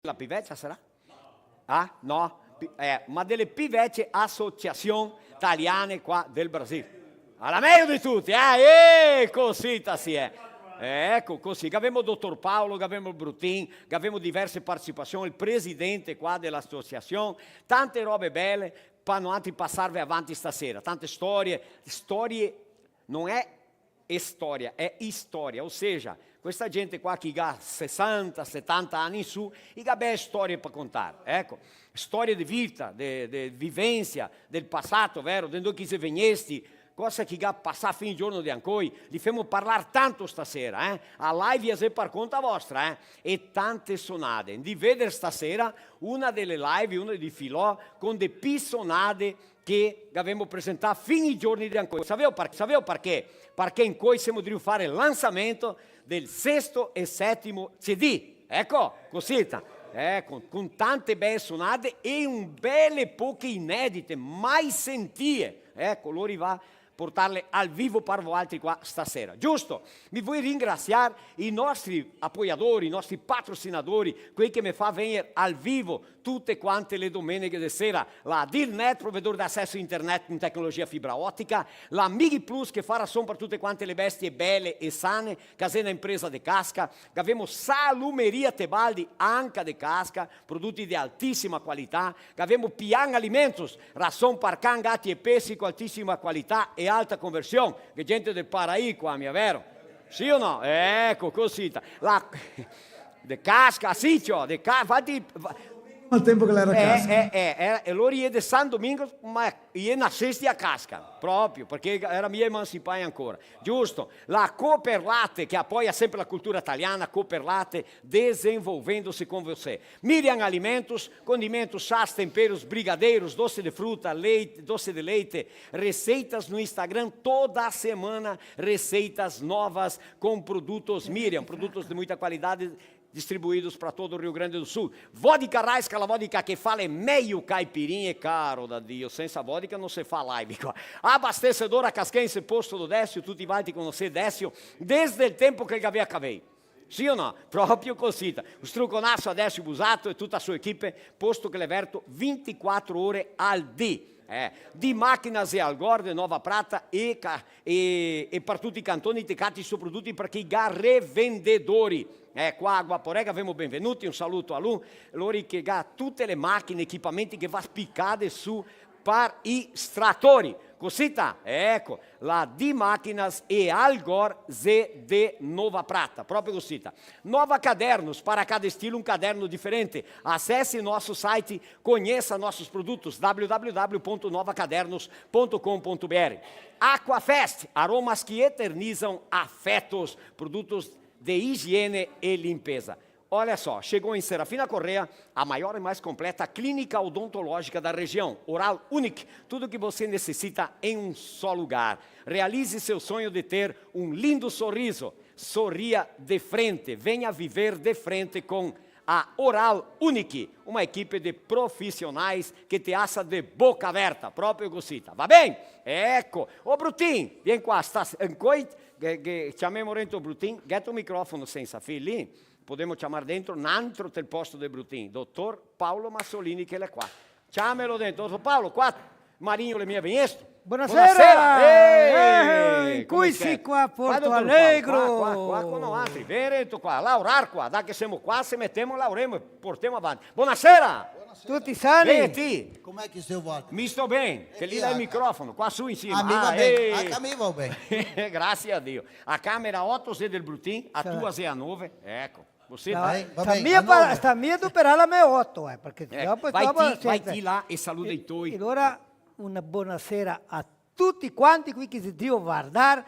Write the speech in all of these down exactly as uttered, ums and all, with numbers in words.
La pi vecia sarà? Ah, no? Pi-, eh, ma dele pi vecie asociasion taliane qua del Brasil. A la mejo de tuti, eh? Eh, cosita sì, eh. Eco, così. Gavemo el dotor Paolo, gavemo el Brutin, gavemo diverse partecipasion, el presidente qua de la asociasion, tante robe bele, pa noantri pasarve avanti stasera. Tante storie, storie no xe e storia, xe istoria, o seja, questa gente qua che ga sesanta, setanta ani in su, i ga bele storie pa contar, eco, storie de vita, de, de vivensia, del pasato, vero? De ndove che i xe vegnesti, cosa che i ga pasà fin al giorno de ancoi, li femo parlar tanto stasera, eh? A live xe par conta vostra, eh? E tante sonade. Ndè veder stasera una dele live, una de filò, con de pi sonade che gavemo presentà fin i giorni de ancoi. Saveo par-, saveo parché? Parché ancoi semo drio far el lansamento del sesto e setimo C D. Eco, cosita. Eh, con, con tante bele sonade e un bele poche inedite, mai sentie. Eco, lori va portarle al vivo par voaltri qua stasera. Giusto? Mi voi ringrasiar i nostri apoiadori, i nostri patrosinadori, quei che me fa vegner al vivo tute quante le domeneghe de sera, la Dealnet, provedor de aceso a internet con tecnologia fibra otica, la Mig Plus che fa rason par tute quante le bestie bele e sane, che xe na impresa de Casca, gavemo Salumeria Tebaldi, anca de Casca, produti de altisima qualità, gavemo Pian Alimentos, rason par can, gati e pesi co altisima qualità e alta conversion, che gente del Paraí qua, mia vero? Sì o no? Eco, cosita. La, de Casca, sì, ciò, de Ca-, infati, va-, Al tempo che l'era eh, Casca. Eh, eh, eh, e lori i è de San Domingos, ma i è nasesti a Casca, proprio, parché era mia emansipai ancora, giusto? La Cooperlate, che apoia sempre la cultura taliana, Cooperlate, desenvolvendo-se com você. Miriam Alimentos, condimentos, chás, temperos, brigadeiros, doce de fruta, leite, doce de leite, receitas no Instagram, toda semana, receitas novas com produtos Miriam, produtos de muita qualidade, distribuídos pra todo o Rio Grande do Sul. Vodka Raiska, la vodka che fa le mejo caipirinhe, caro da Dio, sensa vodka no se fa live qua. Abastecedora Casquense, posto do Décio, tuti valtri conosé Décio, desde el tempo che el gavea cavei. Sì o no? Proprio cosita. Un struconaso a Décio Busato e tuta la so equipe, posto che l'è verto vintiquatro ore al dì. Eh, Di Máquinas e Algor de Nova Prata e ca-, e, e par tuti i cantoni te cati i so produti parché i ga revendedori. Eh, qua a Guaporé gavemo Benvenuti, un saluto a lu, lori che ga tute le machine, equipamenti che va spicade su par i stratori. Cosita, eco, la Di Máquinas e Algor xe de Nova Prata, proprio cosita. Nova Cadernos, para cada estilo um caderno diferente. Acesse nosso site, conheça nossos produtos, w w w ponto nova cadernos ponto com ponto b r. Aquafest, aromas que eternizam afetos, produtos de higiene e limpeza. Olha só, chegou em Serafina Corrêa a maior e mais completa clínica odontológica da região, Oral Unique. Tudo que você necessita em um só lugar. Realize seu sonho de ter um lindo sorriso. Sorria de frente. Venha viver de frente com a Oral Unique, uma equipe de profissionais que te assa de boca aberta, proprio cosita. Va ben? Eco. Ô Brutin, vien qua, sta, ancoi, che, che, ciamemo rento Brutin, gheto un microfono sensa fil lì. Podemo ciamar dentro n'antro tel posto de Brutin, dotor Paolo Massolini, che l'è qua. Ciamelo dentro, dotor Paolo, qua Marinho l'è mia vegnesto. Bonasera! Bonasera! Eh, eh, come stai? Incoi sì qua a Porto Alegro. Qua, dotor Paolo, qua, qua, qua, co noantri. Vien rento qua, laorar qua, dà che semo qua, se metemo, laoremo e portemo avanti. Bonasera! Tuti sani? Ben, e ti? Come che stai, Walter? Mi sto ben, che lì l'è el microfono, qua su in sima. Ah, mi va ben, eh. Anca mi va ben. Grasie a Dio. A camera oto xe del Brutin, a tua xe a nove, eco. Cosita. Dai, va ben, sta mia a nove. Sta mia doperà la me oto, eh, parché dopo, vai dopo ti, vai ti là e saluda i toi. E alora una bonasera a tuti quanti quei che xe drio vardar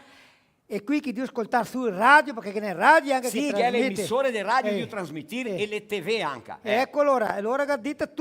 e quei che xe drio scoltar su radio, parché ghe n'è radio anca che trasmete. Sì, che xe le emisore de radio, eh, drio trasmitir, eh, e le T V anca, eh. Eco, alora, alora che dite tu